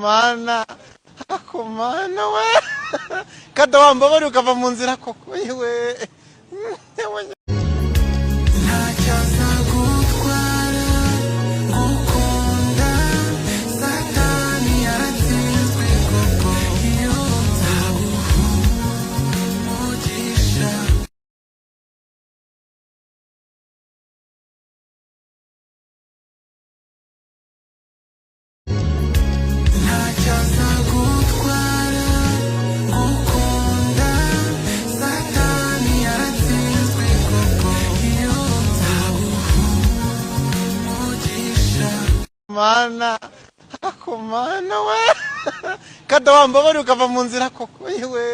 Mana, ako mana we, kada wambabariye ukava mu nzira koko yewe. Ntacyazagutwara gukunda. Satani yaratsinzwe koko. Iyo nzaguha umugisha. Ntacyazagutwara gukunda. Satani yaratsinzwe koko. Iyo nzaguha umugisha. Mana, ako mana we, kada wambabariye ukava mu nzira koko yewe.